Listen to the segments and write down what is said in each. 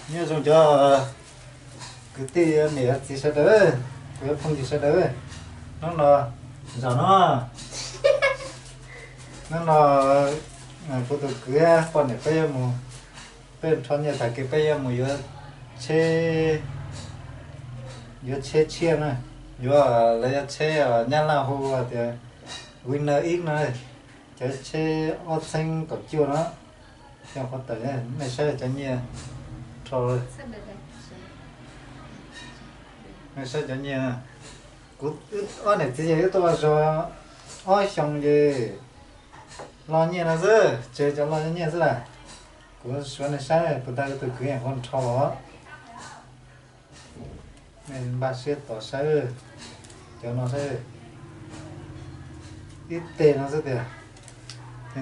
Nyob zoo cov kwv tij niam txiv sawv daws, kuv cov phooj ywg sawv daws. Hnub no, zaum no, hnub no kuv tus kwv poj niam peb yuav mus, peb rho nyiaj tag kis peb yuav mus yuav tsheb, yuav tsheb tshiab na, yuav lawv yuav tsheb Nyab Laj hu tias Winner X no, cov tsheb ob txheeb kaum cuaj no. Coj qhuav tawm, nej saib cov nyiaj rho, nej saib cov nyiaj. Kuv ob niam txiv ces wb tuaj ua zog ob xyoo ces lo nyiaj no xwb, tseg cov lo nyiaj xwb las. Kuv suav nej saib puas tau tus kwv yeej qhuav rho los. Nej npaj siab tos saib, cov no saib, ib teg no xwb tiag,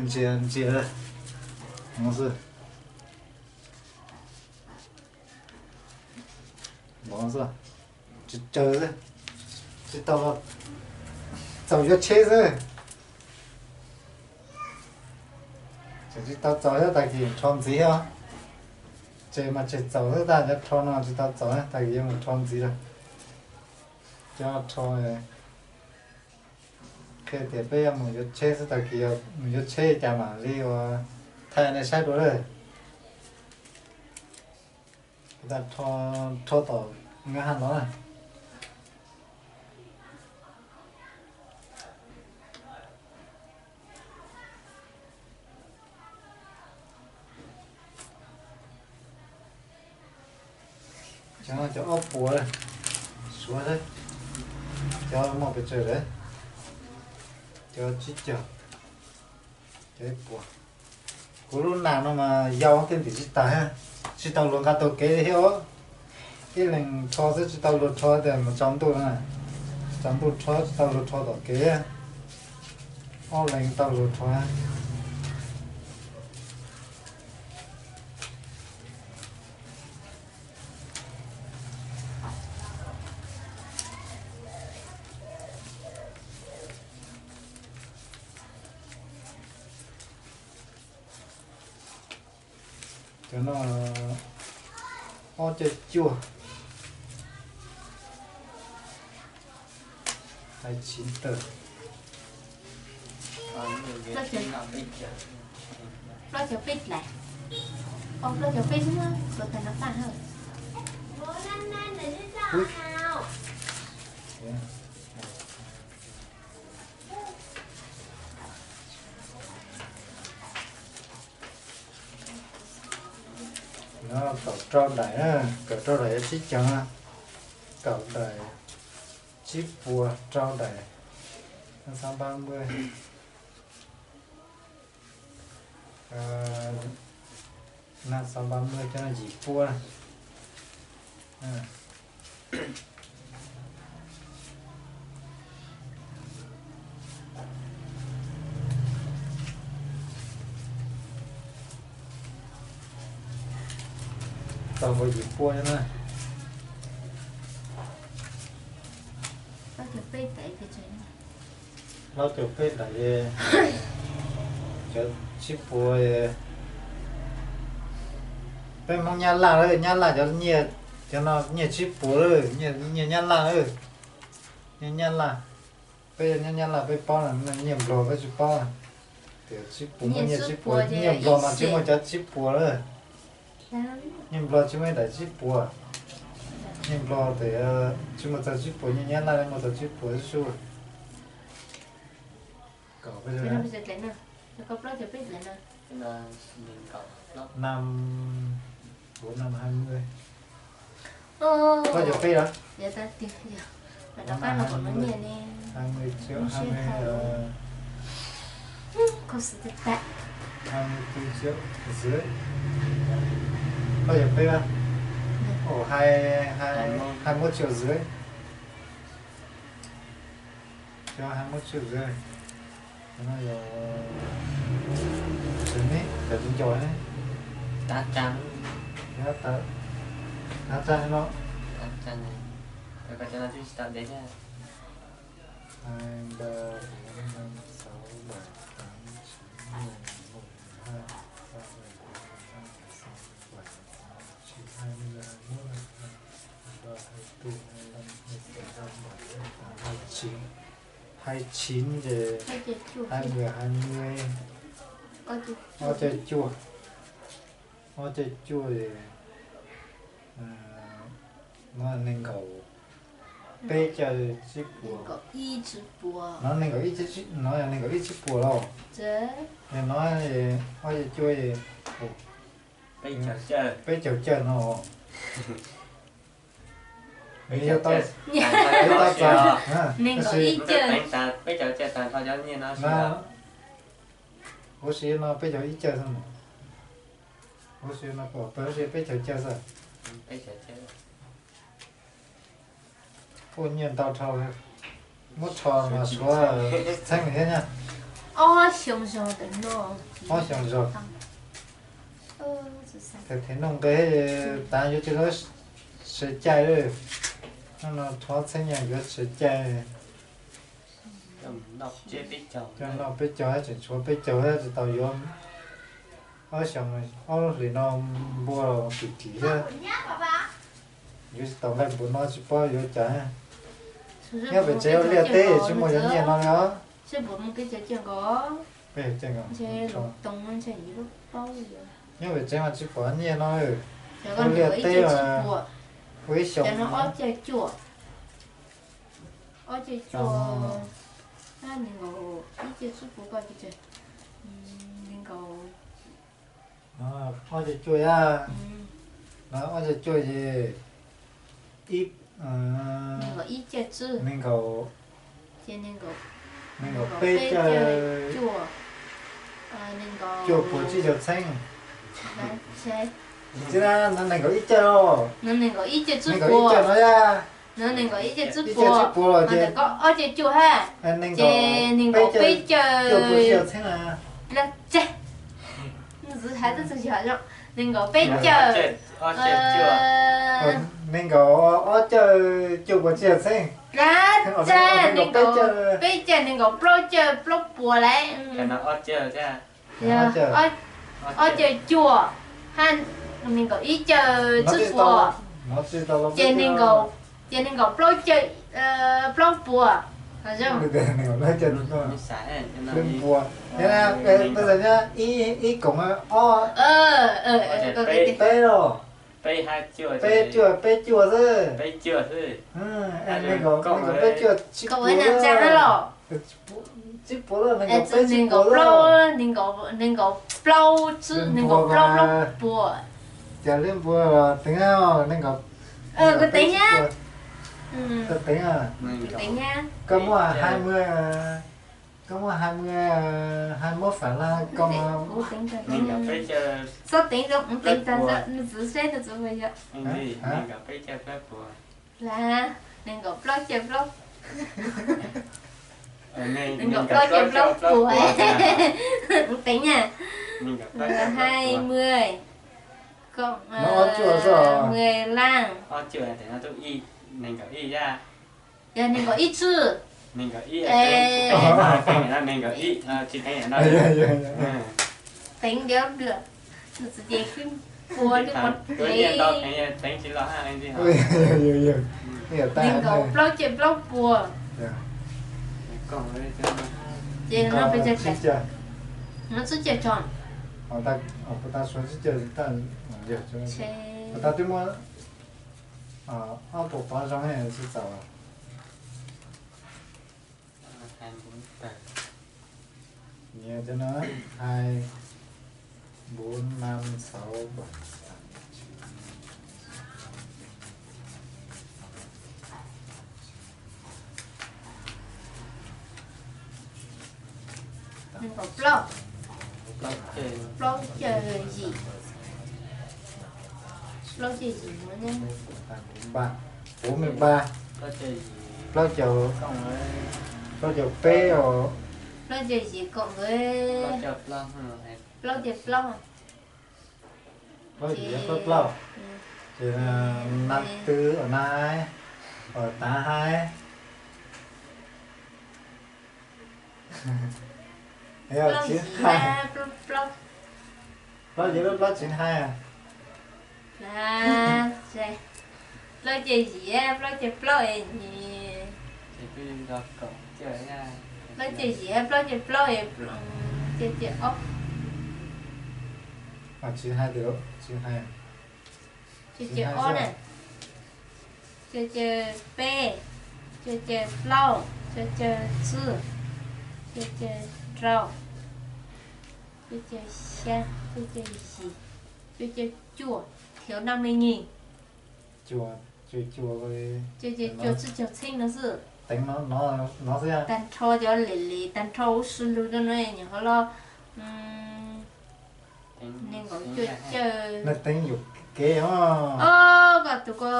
ntsia ntsia no xwb. Tsis tsawg xwb, tsis tau, txaus yuav tsheb xwb. Tseem tsis tau txaus thiab, tag kis rho ntxiv os. Tseg mas tseg txaus xwb, tab cov rho no tsis tau txaus, tag kis yuav mus rho ntxiv lawm. Cov rho qhia tias peb yuav mus yuav tsheb xwb, tag kis mus yuav tsheb cas mam li ua thaij nej saib dua lawm. Rho tom nkaj haj los na. Cov no cov ob puas, suav xwb, cov muaj pes tsawg lawm, cov tsib caug, cov ib puas. Kuv lub nas no mas yau tej ntim tsis tag, tsis tau luag nqa taug kev li thiab os. Ib leeg rho xwb tsis tau luag rho tias mus tsaus ntuj no, tsaus ntuj rho tsis tau luag rho tom kev, ob leeg tau luag rho. Cov no ob caug cuaj, hais chiv tawm, plaub caug peb dlaim, plaub caug peb xwb, tuav tag no tag hawm. No kaum rau daim, kaum rau daim yuav tsib caug, kaum daim tsib puas, rau daim xab npab npawj, na xab npab npawj cov no yim puas. Tau nkaus yim puas na. Plaub caug peb daim, cov tsib puas. Peb Hmoob Nyab Laj, Nyab Laj cov nyiaj, cov no nyiaj tsib puas, nyiaj Nyab Laj, nyiaj Nyab Laj. Peb nyob Nyab Laj peb paub, nyiaj Nplog peb tsis paub. Tias tsib puas muaj nyiaj tsib puas, nyiaj Nplog mas tsis muaj cov tsib puas lawm. Nyiaj Nplog tsis muaj ib daim tsib puas. Nyiaj Nplog tias tsis muaj txog tsib puas, nyiaj Nyab Laj muaj txog tsib puas xwb. Kaum, năm, kuv năm hai mươi. Plaub caug peb los? Hai mươi triệu, hai mươi, hai mươi tư triệu rưỡi. Plaub caug peb los? Ồ, hai, hai, hai mươi mốt triệu rưỡi. Cho hai mươi mốt triệu rưỡi. Cho nó vô. Rồi nè, tao cũng cho nè. Tám trăm. Nhớ tao. Tám trăm cho nó. Tám trăm này. Rồi coi cho nó chút tao đếm nha. Hai, ba, bốn, năm, sáu, bảy, tám, chín, mười, mười một, mười hai, mười ba, mười bốn. Hai chín ces hai mươi, hai mươi, ob caug cuaj, ob caug cuaj ces no nees nkaum peb caug tsib puas. No nees nkaum ib, no yog nees nkaum ib tsib puas los? Yog no ob caug cuaj, peb caug caug no. Nws yog tau, tau txog nees nkaum ib caug. Huv si no peb caug ib caug xwb mas. Huv si no peb, huv si peb caug caug xwb. Kuj nyiaj ntau dhau, muab rho mas suav txheeb thiab na. Ob xyoo zog, ob xyoo zog. Them them nuj nqis tas yuav tsis lawv sawv cai li. No rho txheeb nyaj yuav sawv cai. Coj noj peb caug, tseem tshuav peb caug thiab, tsis tau yuav. Ob xyoo, ob lub hlis no npua los kim kim thiab. Yuav tsis tau nqaij npua no tsis paub yuav cas. Nyob pem tsev ua liaj teb tsis muaj cov nyiaj no li os. Peb caug caug, nyob pem tsev mas tsis pom nyiaj no. Ua liaj teb mas ua ib xyoos. Ob caug cuaj, ib caug tsib puas, ob caug cuaj, ob caug cuaj, ob caug cuaj ces ib, nees nkaum, nees nkaum peb caug, cuaj puas tsib caug txheeb. Tsis, no nees nkaum ib caug, nees nkaum ib caug no, ib caug tsib puas los ces ob caug cuaj ha, ces nees nkaum peb caug, cuaj puas tsib caug txheeb na. Nees nkaum peb caug, nees nkaum ob caug cuaj puas tsib caug txheeb. Nees nkaum peb caug, nees nkaum plaub caug plaub puas lawm. Ob caug cuaj, ha, nees nkaum ib caug tsib puas, ces nees nkaum, ces nees nkaum plaub caug plaub puas. Ib koom ob, peb los, peb cuaj, peb cuaj xwb. Nees nkaum peb cuaj tsib puas los, tsib puas los, nees nkaum peb tsib puas, nees nkaum plaub, nees nkaum plaub plaub puas. Cas li npua los teev, nees nkaum, kuv teev nyab, teev, koj muaj hai mươi, koj muaj hai mươi, hai mươi mốt phản là koj, txhob teev, kuv teev tag, nws txwv seb nws txwv puas yog. Hla, nees nkaum plaub caug plaub, nees nkaum plaub caug plaub puas. Kuv teev nyab, hai mươi cộng mười lăm. Yog nees nkaum ib tswb. Teev diav lwm, nws txwv ces kuv teev, nees nkaum plaub caug plaub puas. Ces no peb caug, no tsib caug tso. Puas tas suav tsib caug, puas tas twb muab ob puas pov zoo tsis txaus. Nyias cov no, hai bốn năm sáu bảy tám chín. Nees nkaum plaub, plaub caug yim, plaub caug yim no ne. Bốn mươi ba, plaub caug, plaub caug peb os. Plaub caug yim cộng với plaub caug plaub. Plaub yim plaub plaub, ces năm tư ở đây, ở tám hai. Plaub yim, plaub, plaub yim plaub plaub chín hai à. Plaub caug yim, plaub caug plaub es nyias. Plaub caug yim hab plaub caug plaub, caug caug ob. Tsis hais, tsis hais. Caug caug ob na, caug caug peb, caug caug plaub, caug caug tsib, caug caug rau, caug caug xya, caug caug yim, caug caug cuaj, thiếu năm mươi nghìn. Cuaj, cuaj, cuaj, cuaj tsib caug txheeb no xwb. Teev no, no xwb. Tag nrho cov lim lim tag nrho ub sib lug rau no nyuam qhuav los nees nkaum cuaj caug. Nej teev yuam kev os. Koj tus ko.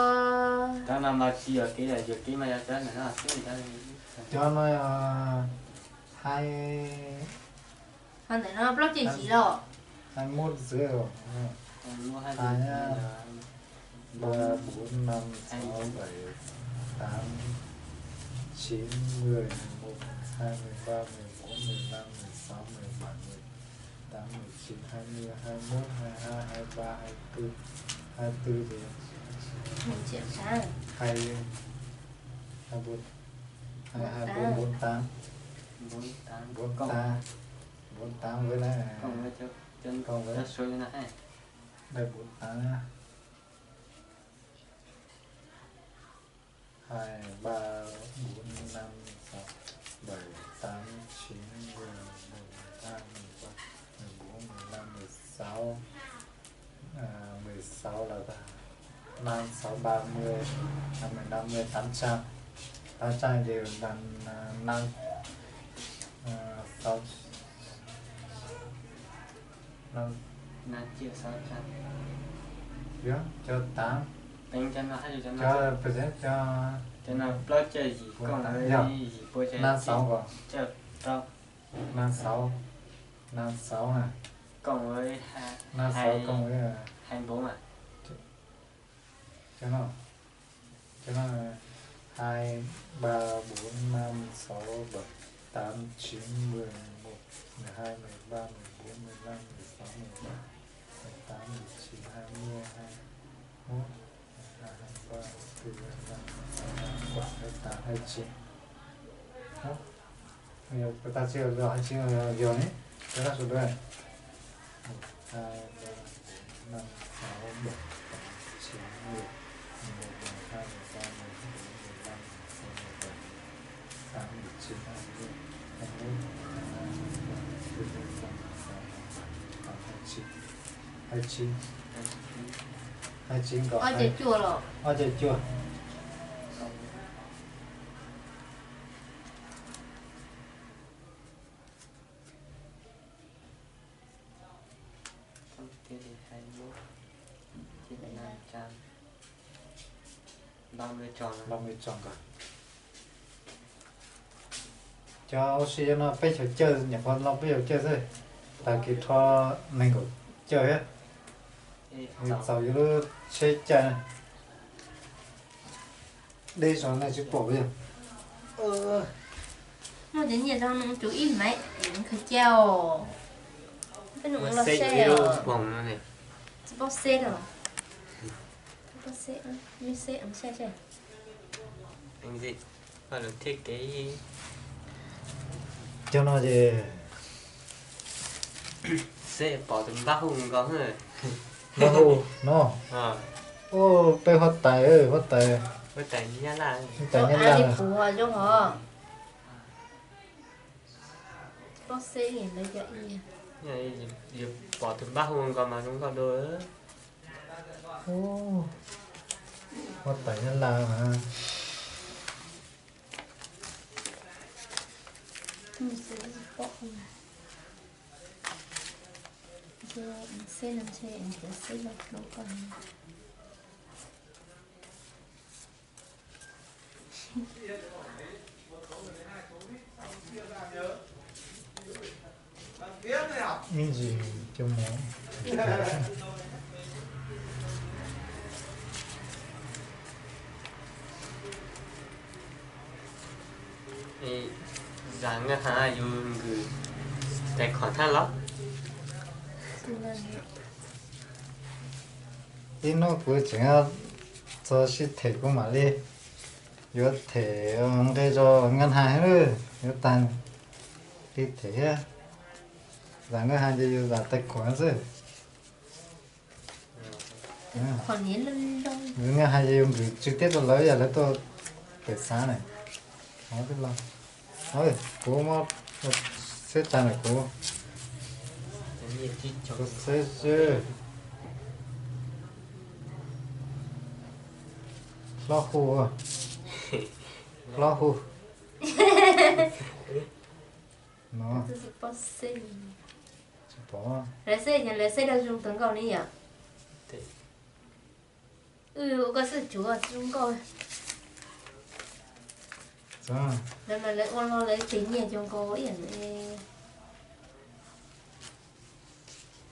Cov no mas tsis yuam kev, yuam kev mas yog cov ntawm no xwb. Cov no yog hais, ho ntawm no plaub caug yim los. Hais muab xwb. Hais ba bốn năm sáu bảy tám chín mười một hai mười ba mười bốn mười lăm mười sáu mười bảy mười tám mười chín hai mươi hai mốt hai hai hai ba hai tư hai tư thì hai hai bốn, hai hai bốn bốn tám, bốn tám, bốn tám với lại cộng với đây bốn tám nhá. Hai ba bốn năm sáu bảy tám chín mười một mười hai mười ba mười bốn mười lăm mười sáu. À, mười sáu là ta-, năm sáu ba mươi, năm mươi, năm mươi, tám trăm. Tám trăm thì bằng, à, năm, à, sáu, năm, năm triệu sáu trăm. Yog, cho tám. Tính cho nó, ví dụ cho nó, cho, cho nó plaub caug yim cộng với yim pua cho năm sáu còn. Cho rau. Năm sáu, năm sáu nè. Cộng với hai, năm sáu cộng với, à, hai bốn à. Cho nó, cho nó hai ba bốn năm sáu bảy tám chín mười một mười hai mười ba mười bốn mười lăm mười sáu mười bảy mười tám mười chín hai mươi hai mốt hai hai ba hai tư hai năm hai năm bảy hai tám hai chín. Yog, ta tsis yog hai chín, yog ne, cho nó số đây. Một, hai, ba, bốn, năm, sáu, bảy, tám, chín, mười, mười một, mười hai, mười ba, mười bốn, mười lăm, mười sáu, mười bảy, mười tám, mười chín, hai mươi, hai mươi mốt, hai mươi hai, hai mươi ba, hai mươi bốn, hai mươi lăm, hai mươi sáu, hai mươi bảy, hai mươi tám, hai mươi chín. Hai mươi chín. Hai mươi chín cộng hai. Ob caug cuaj los? Ob caug cuaj. Tiếp thì hai mươi mốt chia năm trăm. Ba mươi tròn. Ba mươi tròn kìa. Cov ua si no peb caug caug, nyuam qhuav lo peb caug caug xwb. Tag kis rho nees nkaum caug thiab. Ê, txaus yus lub tsheb caij. Deb zog nej tsis pom yog. Muaj cov nyiaj zoo no tsum ib maiv es khaws cia os. Peb nus los seb os. Tsis paub seb os. Tsis paub seb, meb seb saib seb. Cov no ces seb pom tus npab hu nkaus. Npab hu no. Ua peb huab tais, huab tais, huab tais Nyab Laj. Huab tais Nyab Laj. Yog pom tus npab hu nkaus mas zoo nkauj dua. Huab tais Nyab Laj mas. Ib ntsis coj mus. Zam nkauj heev, yus nkwm tais khuam thaj los. Ib hnub kuv tseem txog sib them kuv mam li Yuav them nqe zos nkaj hais, yuav tag li them thiab. Zam nkaj hais ces yus zam tais khuam xwb. Nkaj hais ces yus nkwm tsw tiab rau lawv, yog lawv tuaj pem xav na. Kuv muab xeb tsa ntawm kuv, kuv xeb xwb. Hlob hu, hlob hu no. Tsis pom. Lawv xeb, lawv xeb rau zoo tus nkauj ne yom. Wb ua koj xwb tsuav zoo nkauj. Lawv ua no lawv tseg nyiaj cov nkaus ib yam.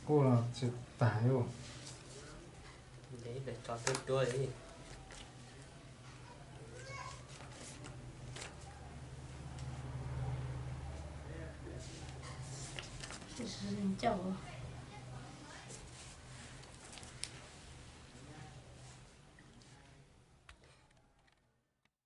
Kuj los tsis tas li. Ncauj.